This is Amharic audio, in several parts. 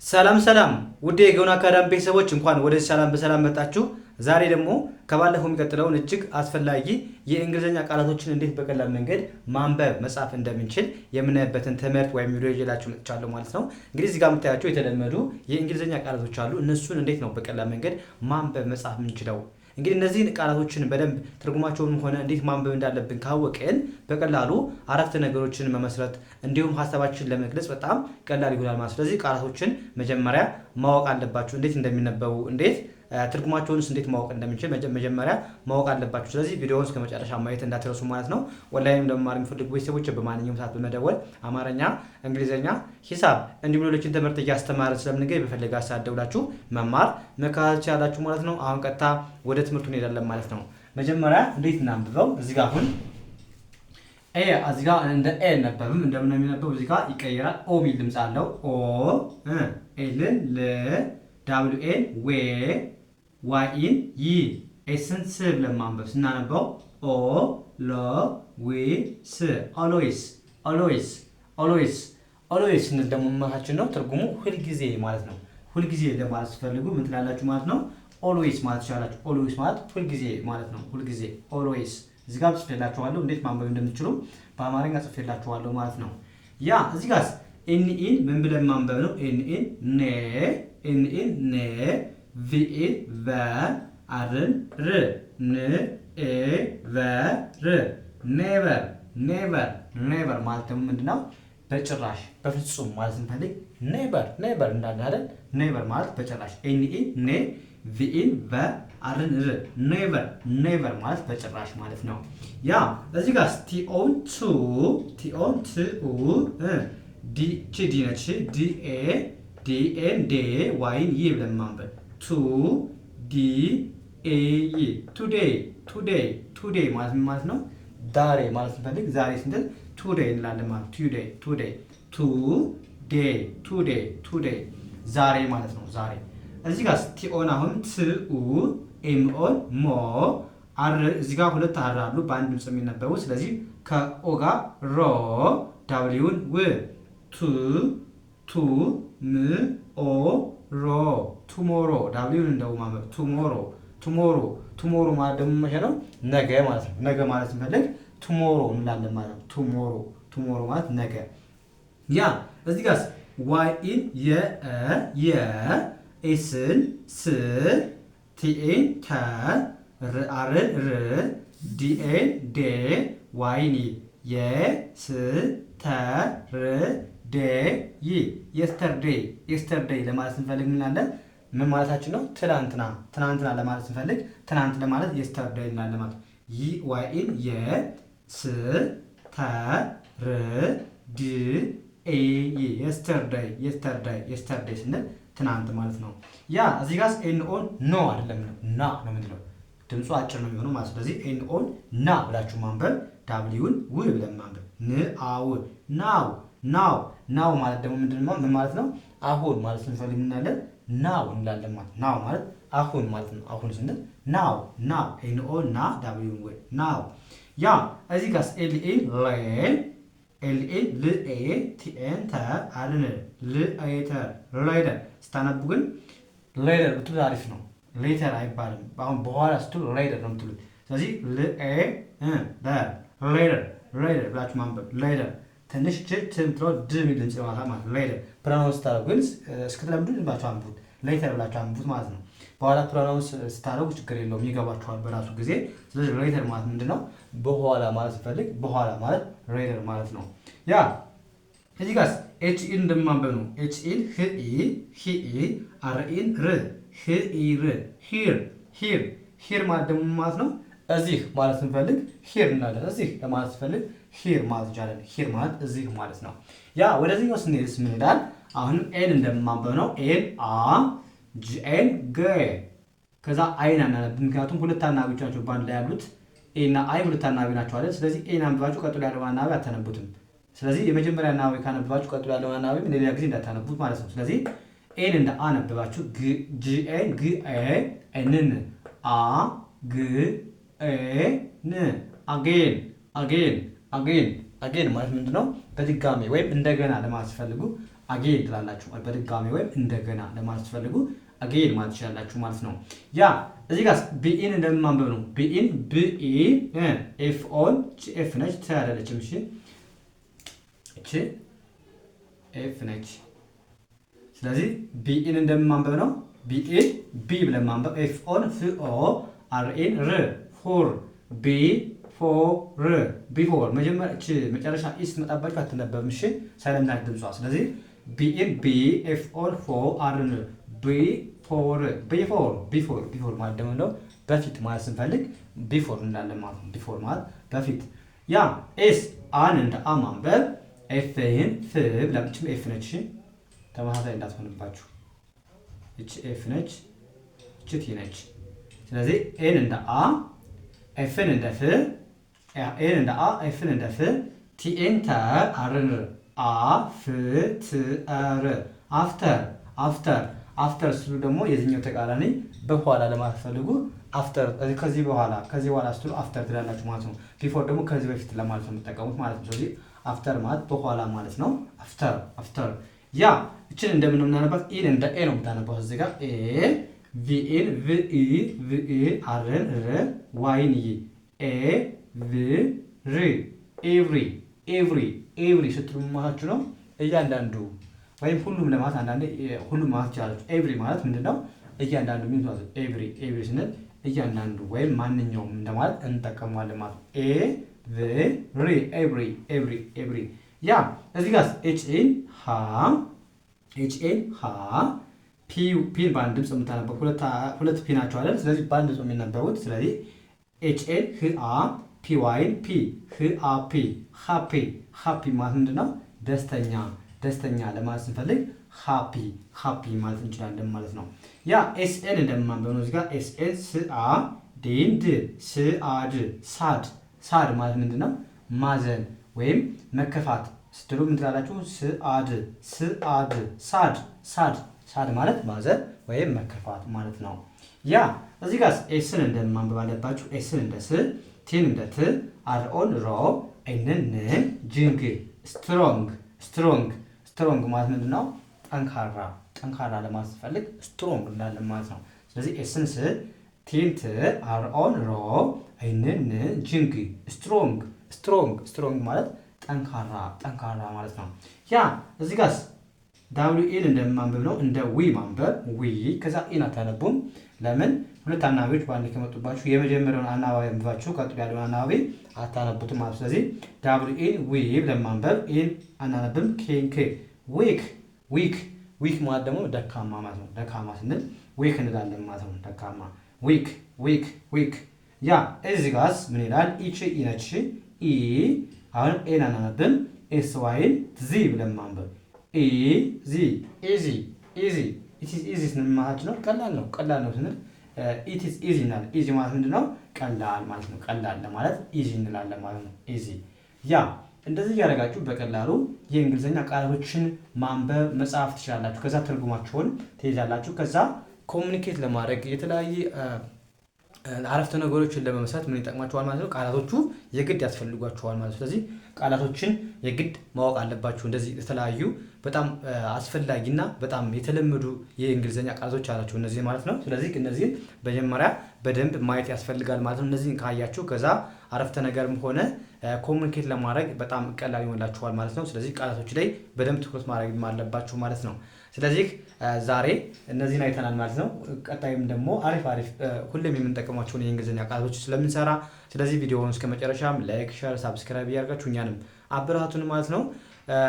ሰላም ሰላም ውድ የገውን አካዳሚ ቤተሰቦች፣ እንኳን ወደዚህ ሰላም በሰላም መጣችሁ። ዛሬ ደግሞ ከባለፈው የሚቀጥለውን እጅግ አስፈላጊ የእንግሊዝኛ ቃላቶችን እንዴት በቀላል መንገድ ማንበብ መጻፍ እንደምንችል የምናይበትን ትምህርት ወይም ቪዲዮ ይዤላችሁ መጥቻለሁ ማለት ነው። እንግዲህ እዚህ ጋር የምታያቸው የተለመዱ የእንግሊዝኛ ቃላቶች አሉ። እነሱን እንዴት ነው በቀላል መንገድ ማንበብ መጻፍ የምንችለው? እንግዲህ እነዚህን ቃላቶችን በደንብ ትርጉማቸውንም ሆነ እንዴት ማንበብ እንዳለብን ካወቅን በቀላሉ አረፍተ ነገሮችን መመስረት እንዲሁም ሀሳባችንን ለመግለጽ በጣም ቀላል ይሆናል ማለት። ስለዚህ ቃላቶችን መጀመሪያ ማወቅ አለባችሁ፣ እንዴት እንደሚነበቡ፣ እንዴት ትርጉማቸውንስ እንዴት ማወቅ እንደምንችል መጀመሪያ ማወቅ አለባችሁ። ስለዚህ ቪዲዮውን እስከ መጨረሻ ማየት እንዳትረሱ ማለት ነው። ኦንላይን ለመማር የሚፈልጉ ቤተሰቦች በማንኛውም ሰዓት በመደወል አማርኛ፣ እንግሊዝኛ፣ ሂሳብ እንዲሁም ሌሎችን ትምህርት እያስተማርን ስለምንገኝ በፈለጋ ሰዓት ደውላችሁ መማር መከታተል ትችላላችሁ ማለት ነው። አሁን ቀጥታ ወደ ትምህርቱ እንሄዳለን ማለት ነው። መጀመሪያ እንዴት እናንብበው? እዚህ ጋር አሁን A እዚህ ጋር እንደ ኤ ነበብም እንደምን ነው የሚነበበው? እዚህ ጋር ይቀየራል። ኦ የሚል ድምፅ አለው። O L ን ል፣ W A ን ዌ፣ Y E ን ይ፣ S ን ስ ብለን ማንበብ። ስናነበው ኦ ሎ ዊ ስ፣ always፣ always፣ always። Always ስንል ደግሞ ማለታችን ነው፣ ትርጉሙ ሁልጊዜ ማለት ነው። ሁልጊዜ ለማለት ስትፈልጉ ምን ትላላችሁ ማለት ነው? Always ማለት ትችላላችሁ። Always ማለት ሁልጊዜ ማለት ነው። ሁልጊዜ፣ always። እዚህ ጋር ጽፌላችኋለሁ፣ እንዴት ማንበብ እንደምትችሉ በአማርኛ ጽፌላችኋለሁ ማለት ነው። Yeah፣ እዚህ ጋር N E ን ምን ብለን ማንበብ ነው? N E ን ኔ፣ N E ን ኔ፣ V E ን ቨ፣ R ን ር፣ ን ኤ ቨ ር፣ never፣ never። Never ማለት ደግሞ ምንድነው? በጭራሽ፣ በፍጹም ማለት ስንፈልግ never፣ never እንዳለ አይደል? Never ማለት በጭራሽ። N E ኔ፣ V E ን ቨ፣ R ን ር፣ never። Never ማለት በጭራሽ ማለት ነው። Yeah፣ እዚህ ጋር T O ን ቱ፣ T O ን ት ኡ፣ D ቺ D ነች፣ D A፣ D A ን ዴ፣ Y ን ይ ብለን ማንበብ፣ ቱ D A ይ፣ today፣ today። Today ማለት ምን ማለት ነው? ዛሬ ማለት ስንፈልግ፣ ዛሬ ስንል today እንላለን ማለት። Today፣ today፣ to day፣ today፣ today ዛሬ ማለት ነው። ዛሬ። እዚህ ጋር T O ን አሁን ት ኡ፣ M O ን ሞ፣ R እዚህ ጋር ሁለት R አሉ በአንድ ድምፅ የሚነበቡ። ስለዚህ ከ O ጋር ሮ፣ W ን ው፣ ቱ፣ ቱ ም ኦ ሮ፣ tomorrow። W ን እንደው ማንበብ፣ tomorrow፣ tomorrow። Tomorrow ማለት ደግሞ መቼ ነው? ነገ ማለት ነው። ነገ ማለት ስንፈልግ tomorrow እንላለን ማለት ነው። Tomorrow፣ tomorrow ማለት ነገ። Yeah፣ እዚህ ጋር Y E ን የ፣ የ፣ S ን ስ፣ T A ን ተ፣ R ን ር፣ D A ን ዴ፣ Y ን ይ፣ የ ስ ተ ር ዴ ይ፣ yesterday። Yesterday ለማለት ስንፈልግ እንላለን ምን ማለታችን ነው? ትናንትና፣ ትናንትና ለማለት ስንፈልግ፣ ትናንት ለማለት yesterday እንላለን ማለት ነው። ይ Y E ን የ፣ ስ ተ ር ድ ኤ ይ፣ yesterday፣ yesterday። Yesterday ስንል ትናንት ማለት ነው። Yeah፣ እዚህ ጋር N O ን ኖ አይደለም፣ ና ነው የምንለው። ድምፁ አጭር ነው የሚሆነው ማለት። ስለዚህ N O ን ና ብላችሁ ማንበብ፣ W ን ው ብለን ማንበብ፣ ን አው፣ now፣ now። Now ማለት ደግሞ ምንድን ነው? ምን ማለት ነው? አሁን ማለት ስንፈልግ እንላለን now እንላለን ማለት። Now ማለት አሁን ማለት ነው። አሁን ስንል now፣ now፣ N O ና፣ W ን ወ፣ now። Yeah፣ እዚህ ጋር L E ሌ፣ L E ል ኤ፣ T N ተ፣ R ን ል later፣ later። ስታነቡ ግን later ብትሉት አሪፍ ነው። Later አይባልም። አሁን በኋላ ስትሉ later ነው የምትሉት። ስለዚህ ል ኤ later፣ later ብላችሁ ማንበብ። Later ትንሽ ች ትምትለው ድ የሚል ድምጽ ይሆናል ማለት later። Pronounce ስታደርጉ ግን እስክትለምዱ ዝም ብላችሁ አንብቡት። Later ብላችሁ አንብቡት ማለት ነው። በኋላ pronounce ስታደርጉ ችግር የለውም፣ ይገባችኋል በራሱ ጊዜ። ስለዚህ later ማለት ምንድን ነው? በኋላ ማለት ስንፈልግ፣ በኋላ ማለት later ማለት ነው። Yeah፣ እዚህ ጋር H E ን እንደማንበብ ነው። H E ን ህ ኢ፣ ሂ ኢ፣ R E ን ር፣ ህ ኢ ር፣ here፣ here። Here ማለት ደግሞ ማለት ነው እዚህ ማለት ስንፈልግ here እንላለን። እዚህ ለማለት ስንፈልግ here ማለት እንችላለን። Here ማለት እዚህ ማለት ነው። Yeah፣ ወደዚህኛው ስንሄድስ ምን ይላል? አሁንም A ን እንደማንበብ ነው። A ን አ፣ G A ን ገ፣ ከዛ I ን አናነብም፣ ምክንያቱም ሁለት አናባቢዎች ናቸው በአንድ ላይ ያሉት። A እና I ሁለት አናባቢ ናቸው አይደል? ስለዚህ A ን አንብባችሁ ቀጥሎ ያለውን አናባቢ አታነቡትም። ስለዚህ የመጀመሪያ አናባቢ ካነበባችሁ ቀጥሎ ያለውን አናባቢ ሌላ ጊዜ እንዳታነቡት ማለት ነው። ስለዚህ A ን እንደ አ ነበባችሁ፣ G A ን ግ ኤ፣ N ን አ ግ ኤ ን፣ again፣ again፣ again። Again ማለት ምንድነው? በድጋሚ ወይም እንደገና ለማለት ሲፈልጉ Again ትላላችሁ። በድጋሚ ወይም እንደገና ለማለት ስትፈልጉ again ማለት ትችላላችሁ ማለት ነው። Yeah፣ እዚህ ጋር BE ን እንደማንበብ ነው። BE ን BE F O ን F ነች፣ T አይደለችም። እሺ፣ እቺ F ነች። ስለዚህ BE ን እንደማንበብ ነው። BE ን B ብለን ማንበብ፣ F O ን ፍ O፣ R E ን ር፣ for፣ B for፣ before። መጀመሪያ እቺ መጨረሻ E ስትመጣባችሁ አትነበብም። እሺ፣ silent ናት ድምጿ። ስለዚህ BE ን B፣ F O ን ፎ፣ R ን B for፣ before፣ before። Before ማለት ደግሞ ነው በፊት ማለት ስንፈልግ before እንላለን ማለት ነው። Before ማለት በፊት። Yeah፣ S A ን እንደ አ ማንበብ፣ F ን ፍ ብለን፣ እችም F ነች። ተመሳሳይ እንዳትሆንባችሁ፣ እች F ነች፣ እች T ነች። ስለዚህ A ን እንደ አ፣ F ን እንደ ፍ፣ A ን እንደ አ፣ F ን እንደ ፍ፣ T N ተ፣ R ን ር፣ አ ፍ ት ር፣ after፣ after። After ስትሉ ደግሞ የዚህኛው ተቃራኒ በኋላ ለማለት ፈልጉ after፣ ከዚህ በኋላ፣ ከዚህ በኋላ ስትሉ after ትላላችሁ ማለት ነው። Before ደግሞ ከዚህ በፊት ለማለት ነው የምጠቀሙት ማለት ነው። ስለዚህ after ማለት በኋላ ማለት ነው። After፣ after። Yeah፣ እችን እንደምን ነው የምናነባት? E ን እንደ ኤ ነው የምታነባት። እዚህ ጋር ኤ፣ ቪኢን ቪኢ፣ ቪኢ፣ አርን ር፣ ዋይን ይ፣ ኤ ቭ ሪ፣ every፣ every። Every ስትሉ ማለታችሁ ነው እያንዳንዱ ወይም ሁሉም ለማለት፣ አንዳንዴ ሁሉም ማለት ይችላላችሁ። Every ማለት ምንድነው? እያንዳንዱ ሚል ማለት ነው። Every፣ every ስንል እያንዳንዱ ወይም ማንኛውም እንደማለት እንጠቀመዋለን ማለት ነው። ኤ ቭ ሪ፣ every፣ every፣ every። Yeah፣ እዚህ ጋር H N ሃ፣ H N ሃ፣ P፣ P ን በአንድ ድምፅ የምታነበው፣ ሁለት P ናቸው አይደል? ስለዚህ በአንድ ድምፅ የሚነበቡት። ስለዚህ H N ህ አ፣ P Y ን ፒ፣ ህ አ ፒ፣ happy። Happy ማለት ምንድን ነው? ደስተኛ፣ ደስተኛ ለማለት ስንፈልግ happy፣ happy ማለት እንችላለን ማለት ነው። Yeah፣ S N እንደማንበብ ነው። እዚህ ጋር S N ስ አ፣ D ን ድ፣ ስ አ ድ፣ sad። Sad ማለት ምንድን ነው? ማዘን ወይም መከፋት ስትሉ ምን ትላላችሁ? ስ አ ድ፣ ስ አ ድ፣ sad፣ sad። Sad ማለት ማዘን ወይም መከፋት ማለት ነው። Yeah፣ እዚህ ጋር S ን እንደማንበብ አለባችሁ። S ን እንደ ስ፣ T ን እንደ ት፣ R O ን ሮ፣ N ን ን፣ G ን ግ፣ strong፣ strong። Strong ማለት ምንድን ነው? ጠንካራ፣ ጠንካራ ለማለት ስንፈልግ strong እንላለን ማለት ነው። ስለዚህ S ን ስ፣ T ን ት፣ R O ን ሮ፣ N ን ን፣ G ን ግ፣ strong፣ strong። Strong ማለት ጠንካራ፣ ጠንካራ ማለት ነው። Yeah፣ እዚህ ጋርስ W E ን እንደማንበብ ነው። እንደ ዊ ማንበብ፣ ዊ። ከዛ E ን አታነቡም። ለምን? ሁለት አናባቢዎች በአንድ ከመጡባችሁ የመጀመሪያውን አናባቢ አንብባችሁ ቀጥሎ ያለውን አናባቢ አታነቡትም ማለት። ስለዚህ W E ን ዊ ብለን ማንበብ፣ E ን አናነብም። K ን ክ፣ weak፣ weak። Weak ማለት ደግሞ ደካማ ማለት ነው። ደካማ ስንል weak እንላለን ማለት ነው። ደካማ፣ weak፣ weak፣ weak። Yeah፣ እዚህ ጋርስ ምን ይላል? ኢች E ነች። E አሁን A ን አናነብም። S Y ን ዚ ብለን ማንበብ፣ ኢ ዚ፣ easy፣ easy። It's easy ስንል ማለታችን ነው ቀላል ነው። ቀላል ነው ስንል it's easy እንላለን። Easy ማለት ምንድን ነው? ቀላል ማለት ነው። ቀላል ለማለት easy እንላለን ማለት ነው። Easy። Yeah፣ እንደዚህ እያደረጋችሁ በቀላሉ የእንግሊዝኛ ቃላቶችን ማንበብ መጻፍ ትችላላችሁ። ከዛ ትርጉማቸውን ትይዛላችሁ። ከዛ communicate ለማድረግ፣ የተለያየ አረፍተ ነገሮችን ለመመስረት ምን ይጠቅማችኋል ማለት ነው? ቃላቶቹ የግድ ያስፈልጓችኋል ማለት ነው። ስለዚህ ቃላቶችን የግድ ማወቅ አለባችሁ። እንደዚህ የተለያዩ በጣም አስፈላጊና በጣም የተለመዱ የእንግሊዝኛ ቃላቶች አላቸው እነዚህ ማለት ነው። ስለዚህ እነዚህን መጀመሪያ በደንብ ማየት ያስፈልጋል ማለት ነው። እነዚህን ካያችሁ ከዛ አረፍተ ነገርም ሆነ communicate ለማድረግ በጣም ቀላል ይሆንላችኋል ማለት ነው። ስለዚህ ቃላቶች ላይ በደንብ ትኩረት ማድረግ አለባችሁ ማለት ነው። ስለዚህ ዛሬ እነዚህን አይተናል ማለት ነው። ቀጣይም ደግሞ አሪፍ አሪፍ ሁሌም የምንጠቀማቸውን የእንግሊዝኛ ቃላቶች ስለምንሰራ፣ ስለዚህ ቪዲዮውን እስከ መጨረሻም like፣ share፣ subscribe እያደረጋችሁ እኛንም አበረታቱን ማለት ነው።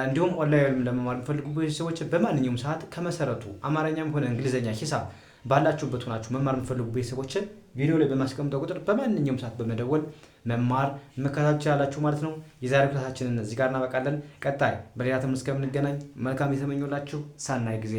እንዲሁም ኦንላይን ለመማር የሚፈልጉ ሰዎች በማንኛውም ሰዓት ከመሰረቱ አማርኛም ሆነ እንግሊዝኛ፣ ሂሳብ ባላችሁበት ሆናችሁ መማር የምትፈልጉ ቤተሰቦችን ቪዲዮ ላይ በማስቀምጠው ቁጥር በማንኛውም ሰዓት በመደወል መማር መከታተል ትችላላችሁ ማለት ነው። የዛሬ class ኣችንን እዚህ ጋር እናበቃለን። ቀጣይ በሌላ ትምህርት እስከምንገናኝ መልካም የተመኘሁላችሁ ሰናይ ጊዜ።